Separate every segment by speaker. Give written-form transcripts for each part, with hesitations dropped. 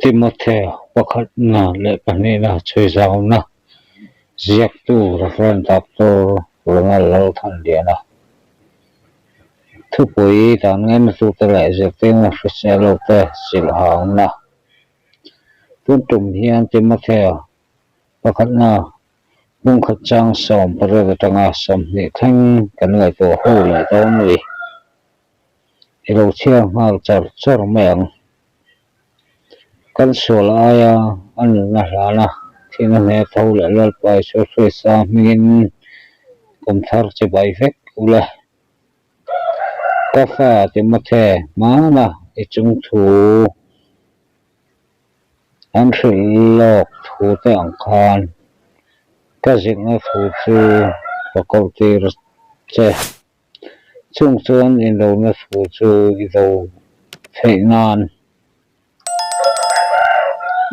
Speaker 1: Timothea pakhatna leh pahnihna chhui zauna ziaktu Rev. Doctor Ronald Lalthanliana thupui dan ngainatute leh zirtirna hrisel lote zilhhauna tun tum hian Timothea pakhatna Bungkhat chang 18 atanga 20 thleng kan ngaihtuah ho leh dawn a ni. I lo chhiar nghal char char mai ang. Kan sual aia a nunna hlana thihna hne tho leh Lalpa Isua Krista hmingin kum thar chi bai vek ule. Ka fa Timothe hmana i chungthu An hrilh lawk thu te ang khan ka zirna thu chu ka koh tir che. Chung chuan inrona thu chu i do theih nan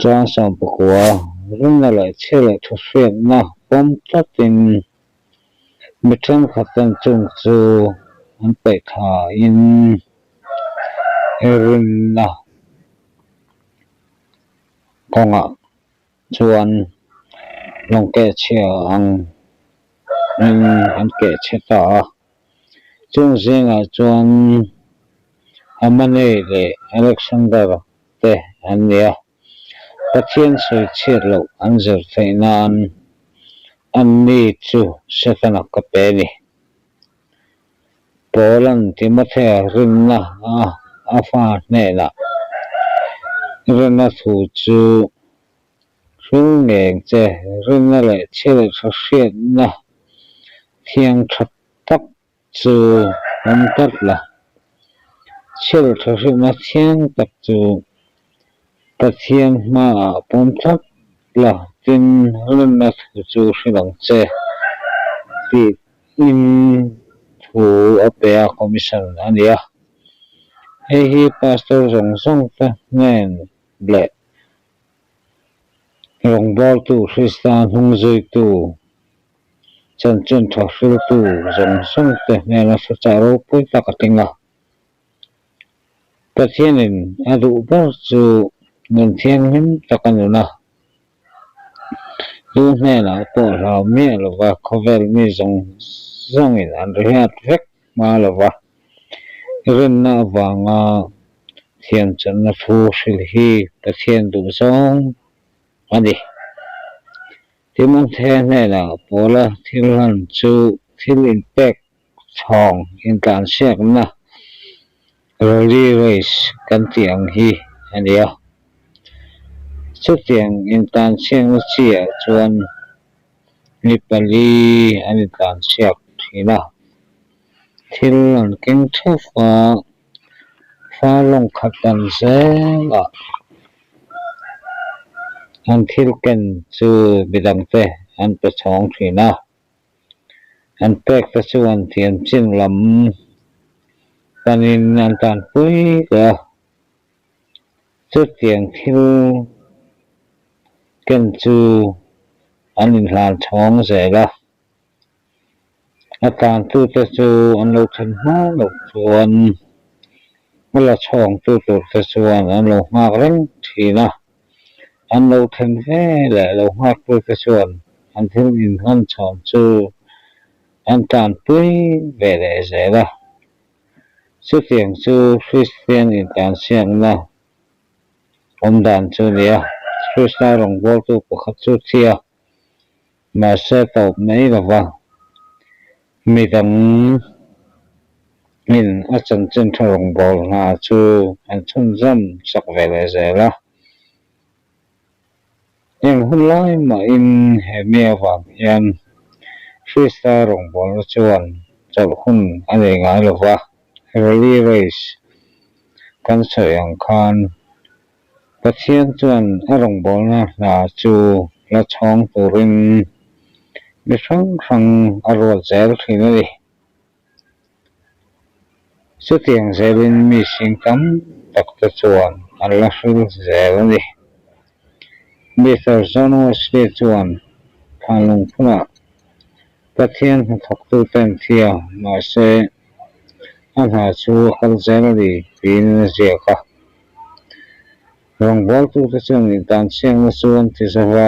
Speaker 1: chuan 19 rinna leh chhia leh thu hriatna pawm tlatin mi thenkhat ten chung chu an peih thain i rinna Kawngah chuan lawng keh chhia ang in an keh chhe ta a, chung zingah chuan Amanei leh Alexander te an ni a, Pathian sawi chhiat loh an zir theih nan anni chu Setana ka pe a ni. Paula'n Timothea rinna a fa hnenah rinna thu chu hril ngeng che, rinna leh thil tha hriatna thiang tha tak chu awm tlat la. Thil tha hriatna thiang tak chu Pathian hmaah pawm tlat la, tin rinna thu chu hrilh ang che tih in thu a pe a, commission a ni a. Hei hi pastor zawng zawng te hnen leh rawngbawltu Krista hnungzuitu chanchin tha hriltu zawng zawng te hnena thuchah ropui tak a tling a. Pathianin a duh ber chu nun thianghlim tak a nun a, tu hnenah pawh hlau miah lova khawvel mi zawng zawngin an riat vek hma lova rinna avanga thiamchanna thu hrilh hi Pathian duh zawng a ni. Timothea hnenah Paula thil hlan chu thil inpek Chhawng intlansiakna Rally Race kan tih ang hi a ni a. Chutiang intlansiakna chi ah chuan mi pali an intlansiak thin a. Thil an keng theuh a, far lawng khat dan zelah an thil ken chu midangte an pe chhawng thin a. An pek te chuan thiam chin lam panin an tanpui leh a, chutiang thil ken chu an inhlan chhawng zel a, a tantute chu an lo then hma loh chuan a la chhawngtu tur te chuan an lo nghak reng thin a. An lo then ve leh lo nghaktute chuan an thil inhawn chhawn chu an tanpui ve leh zel a. Chutiang chu Kristian intlansiakna awm dan chu a ni a. Krista rawngbawltu pakhat chu thi a, mahse tawp mai lova midang in a chanchin tha rawngbâwl hna chu an chhunzawm chak ve leh zel a. Eng hun lai mahin he mi avang hian Krista rawngbâwlna chuan chawlh hun a nei ngai lo va, Rally race kan sawi ang khan Pathian chuan a rawngbâwlna hna chu la chhawng turin mi hrang hrang a ruat zel thin a ni. Chutiang zelin mi sing tam tak te chuan an la hril zel a ni. Mister John Wesley chuan Thanlungphunah Pathian hnathawktuten thia mahse a hna chu a kal zel a ni tiin a ziak a. Rawngbawltute chuan intansiakna chu an ti zo va,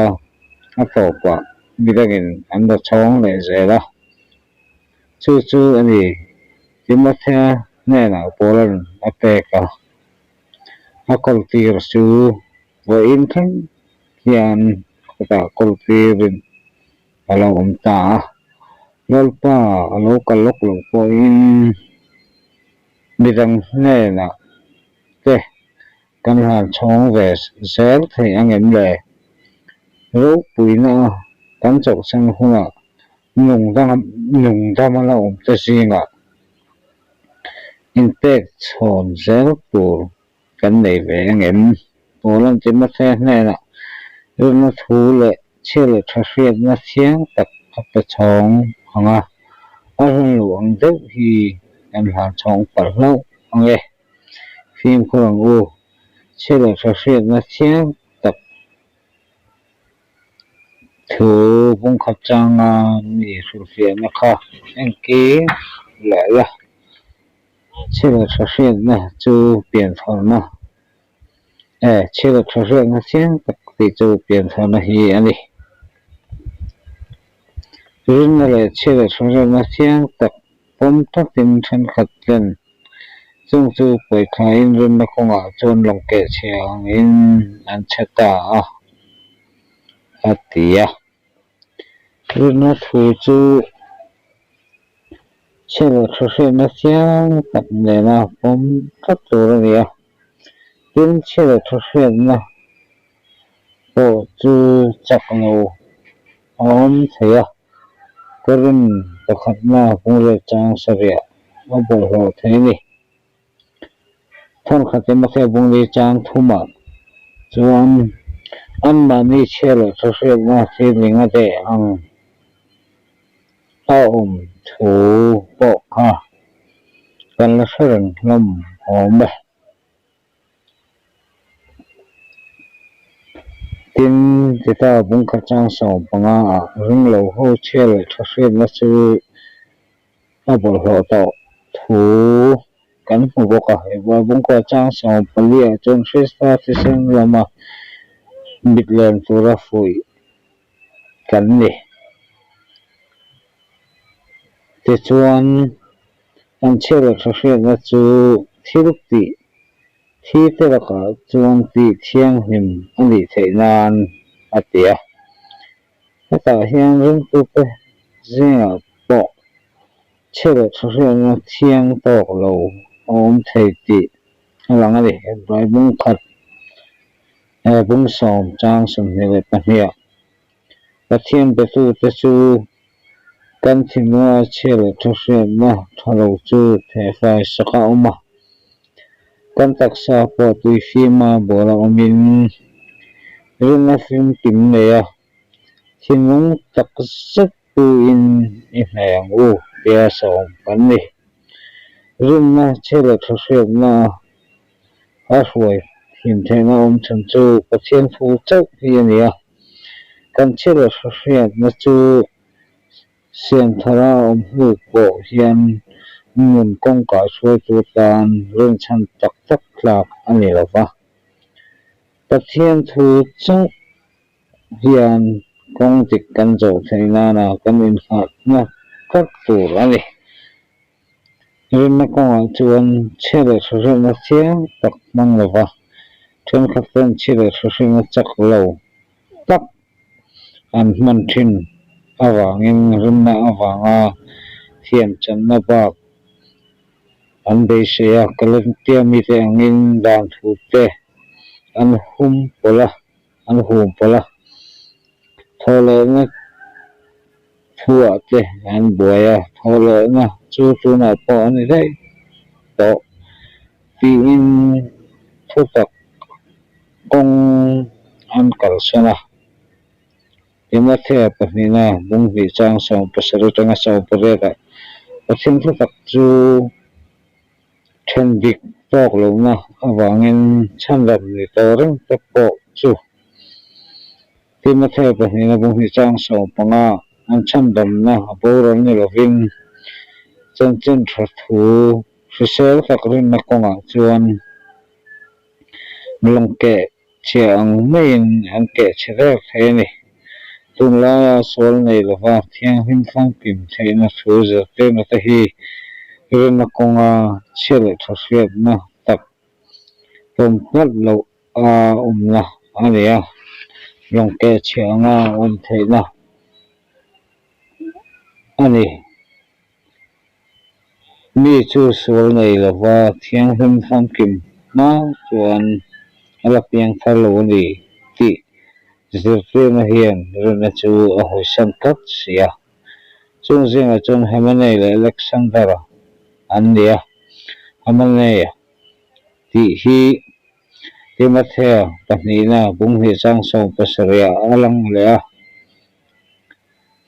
Speaker 1: a tawpah midangin an la chhawng leh zel a. Chu chu a ni, Timothea hnenah Paula'n a pek a, a kawltir chu vawiin thleng hian khawtah kawltirin a lo awm ta a. Lalpa a lo kal lawk loh pawhin midang hnenah te kan han chhawng ve zel thei ang em le? Ropuina kan chawhchhan hunah nungdama la awm te zingah inpek chhawn zel tur kan nei ve ang em? Paula'n Timothea hnenah rinna thu leh chhia leh tha hriatna thiang tak a pe chhawng ang a, a hlan loh ang deuh hi kan hlan chhawng palh hlauh ang e. Fimkhur ang u, chhia leh tha hriatna thiang tak thu bungkhat changa mi hrilhfiahna kha engkim leh la. Chhia leh tha hriatna chu piantharna e, chhia leh tha hriatna chiang tak tih chu piantharna hi a ni. Rinna leh chhia leh tha hriatna chiang tak pawm tawkin thenkhat ten chung chu pawithlain rinna kawngah chuan lawng keh chhia angin an chhe ta a, a ti a. Rinna thu chu chhe leh tha hriatna chiang tak nena pawm tlat tur a ni a. Tin, chhe leh tha hriatna pawh chu chak lo a awm thei a, Korin pakhatna kung leh chang sarih a bawlhhlawh thei a ni. Thawnkhat Timothea bungli chang thumah chuan anmahni chhia leh tha hriatna thil a deh ang a awm thu pawh kha kan la hre reng hlawm awm e. Tin, Tita bungkhat chang 15 ah ringlo ho chhia leh tha hriatna chu a bawlhhlawh tawh thu kan hmu bawk a. Hebrai bungkhat chang 14 ah chuan Krista thisen lama mit len tura fuih kan ni. Tichuan, an chhia leh tha hriatna chu thil tih thi te lakah chuan tih thianghlim a nih theih nan a ti a. Hetah hian ringtute zingah pawh chhia leh tha hriatna thiang tawk lo a awm thei tih a lang a ni. Hebrai bungkhat bung sawm chang 22 ah Pathian betute chu kan thinlunga chhia leh tha hriatna tha lo chu thehfai sak a awm a. Kan taksa pawh tui fima bawla awmin rinna fimkim nei a, thinlung tak zet tuin i hmeh ang u tia sawm kan ni. Rinna chhia leh tha hriatna a hruai him theihna awm chhan chu Pathian thu chauh hi a ni a. Kan chhia leh tha hriatna chu siam thara awm hnu pawh hian nun kawngka hruaitu tan rinchhan tak tak tlak a ni lo va. Pathian thu chauh hian kawng dik kan zawh theih nana kan innghatna tlat tur a ni. Rinna kawngah chuan chhia leh hruhriatna chiang tak hmang lo va, thenkhat chuan chhia leh hruhriatna chak lo tak an hman thin avangin rinna avanga thiamchanna bak an beisei a. Kalantia mite angin dan thu te an hum pawlh a. an hum pawlh a, thawhlehna thuah te an buai a, thawhlehna chu tunah pawh a ni daih tawh tiin thutak kawng an kalsan a. Timothea pahnihna bung hnih chang 17 atanga 18 ah Pathian thutak chu Then dik tawk lohna avangin chhandam ni tawh reng te pawh chu Timothea pahnihna bung hnih chang 15 an chhandamna a boral ni lovin chanchin tha thu hrisel tak rinna kawngah chuan lawngkeh. chhia ang maiin an keh chhe der thei a ni. Tunlaia sual nei lova thianghlim famkim theihna thu zirtirna te hi rinna kawnga chhia leh tha hriatna tak pawm tlat loh a awmna a ni a, lawng keh chhia anga awm theihna a ni. Mi chu sual nei lova thianghlim famkim hma chuan a la piang thar lo a ni tih zirtirna hian rinna chu a hawisan tlat si a. Chung zingah chuan Hamenei leh Alexander-a an ni a, Hamenei-a tih hi Timothea pahnihna bunghnih chang 17 ah a lang leh a.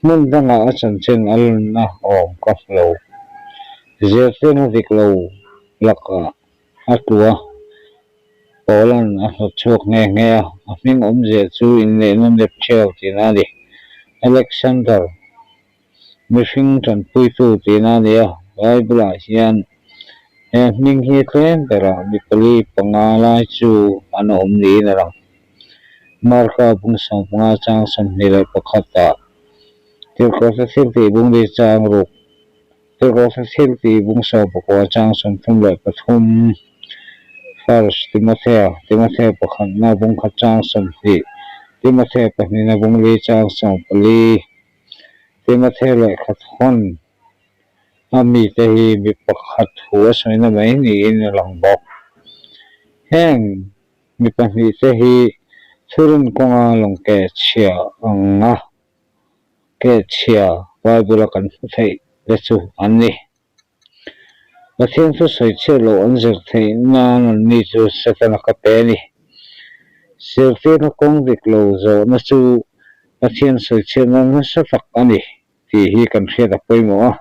Speaker 1: Hmun dangah a chanchin a lanna awm ka hmu lo. Zirtirna dik lo lakah a tlu a, Paula'n a hnawt chhuak nghe nghe a, a hming awmzia chu inneihna nep ṭhiau tihna a ni. Alexander, mihring ṭanpuitu tihna a ni a, Bible-ah hian he hming hi tlem berah mi pali panga lai chu an awm niin a lang. Marka bung 15 chang 21 ah Tirhkohna thil tih bung li chang ruk, Tirhkohna thil tih bung 19 chang 33, First Timothea, Timothea pakhatna bung khat chang 20, Timothea pahnihna bung li chang 14, Timothea lehkha thawn a mite hi mi pakhat thu a sawina mai niin a lang bawk. Heng Mi pahnihte hi thurin kawnga lawng keh chhia anga keh chhia Bible a kan hmu theih te chu an ni. Pathian chu sawi chhiat loh an zir theih nan an ni chu Setana ka pe a ni. Zirtirna kawng dik lo zawhna chu Pathian sawi chhiatna nasa tak a ni tih hi kan hriat a pawimawh a.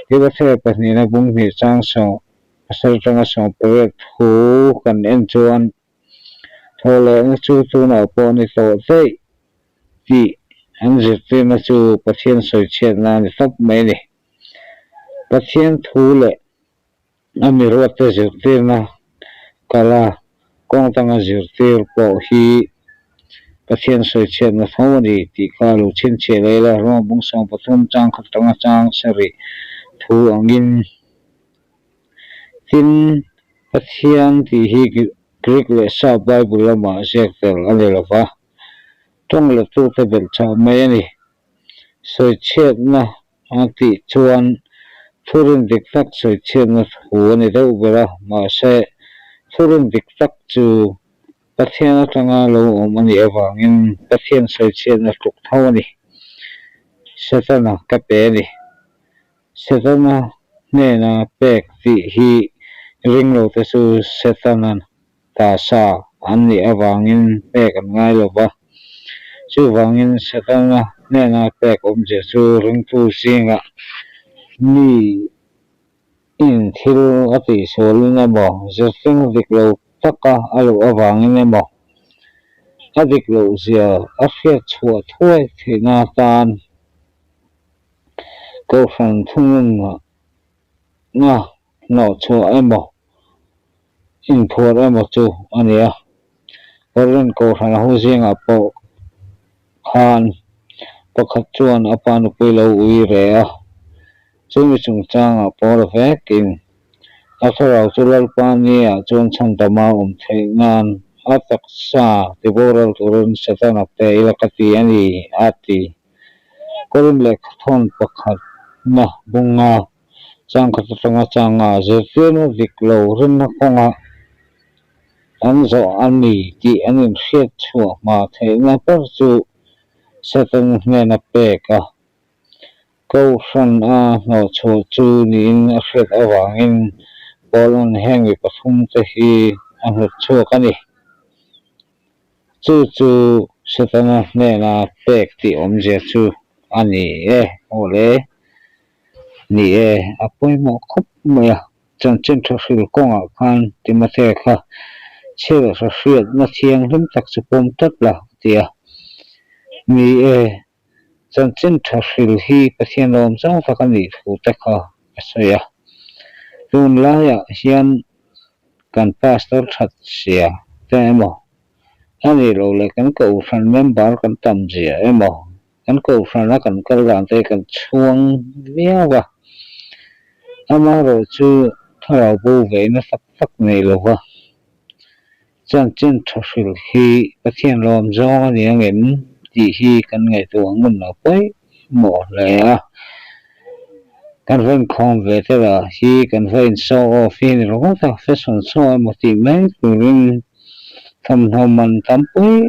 Speaker 1: Timothea pahnihna bung hnih chang pasal atanga 18 thu kan en chuan thawhlehna chu tunah pawh ni tawh daih tih an zirtirna chu Pathian sawichhiatna a ni tawp mai a ni. Pathian thu leh a miruatte zirtirna kala kawng danga zirtir pawh hi Pathian sawichhiatna tho a ni tih kha lo chhinchhiah leh ila, Rome bung 13 chang khat atanga chang sarih thu angin. Tin, Pathian tih hi Greek leh Sap Bible lamah ziak tel a ni lo va, tawng letute belhchhah mai a ni. Sawichhiatna a tih chuan thurin dik tak sawichhiatna thu a ni deuh ber a, mahse thurin dik tak chu Pathian atanga lo awm a nih avangin Pathian sawichhiatna tluk tho a ni. Setana ka pe a ni. Setana hnena pek tih hi ringlote chu Setana tasa an nih avangin pek an ngai lo va. Chuvangin Setana hnena pek awmzia chu ringtu zingah mi in thil a tihsualin emaw, zirtling dik lo taka a luh avangin emaw, a dik lohzia a hriat chhuah thuai theihna atan Kohhran thununna hnawh chhuah emaw, inphuar emaw chu a ni a. Korin Kohhran ho zingah pawh khan pakhat chuan a pa nupui lo ui re a, chumi chungchangah pawh vekin a thlarau chu Lalpa nia chuan chhandama awm theih nan a taksa tiboral turin Setana pe ila ka ti a ni, a ti. Korin lehkhathawn pakhatna bunga changkhat atanga changa zirtirna dik lo rinna kawnga an zawh a ni tih an inhriat chhuah hma theihna ber chu Satan hnena pek a, Kohhran a hnawhchhuah chu niin a hriat avangin Paula'n heng mi pathum te hi a hnawt chhuak a ni. Chu chu Setana hnena pek tih awmzia chu a ni e, aw le. Ni e, a pawimawh khawp mai a, chanchin tha hril kawngah khan Timothea kha chhel hra hriatna thianghlim tak chu pawm tlat la, a ti a. Ni e, chanchin tha hril hi Pathian lawm zawng tak a nih thu te kha a sawi a. Tunlaiah hian kan pastor that sia te emaw? A nih loh leh kan kohhran member kan tam zia emaw, kan kohhrana kan kal dan te kan chhuang viau a. Amaherawhchu thlarau bo veina tak tak nei lova chanchin tha hrilh hi Pathian lawm zawng a ni ang em tih hi kan ngaihtuah ngun lo pawimawh hle a. Kan va inkhawm ve te lah hi kan va in show off hi a ni ringawt a, fashion show emaw tih mai turin thawmhnaw man tam pui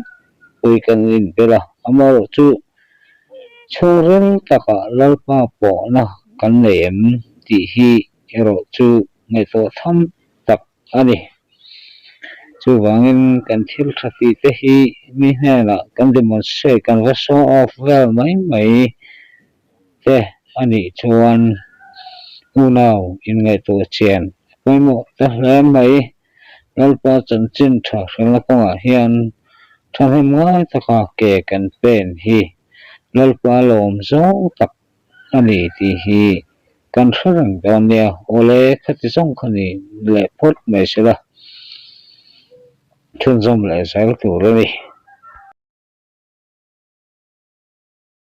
Speaker 1: pui kan inbel a, amaherawhchu chhungril takah Lalpa pawhna kan nei em tih hi erawh chu ngaihtuah tham tak a ni. Chuvangin kan thil tha tih te hi mi hnenah kan demonstrate, kan va show off vel mai mai te a nih chuan unau inngaihtuah chian a pawimawh ta hle mai. Lalpa chanchin tha hrelna kawngah hian thahnem ngai taka ke kan pen hi Lalpa lawm zawng tak a ni tih hi kan hre reng dawn nia. Awle, khati zawng kha ni leh phawt mai sela, chhunzawm leh zel tur a ni.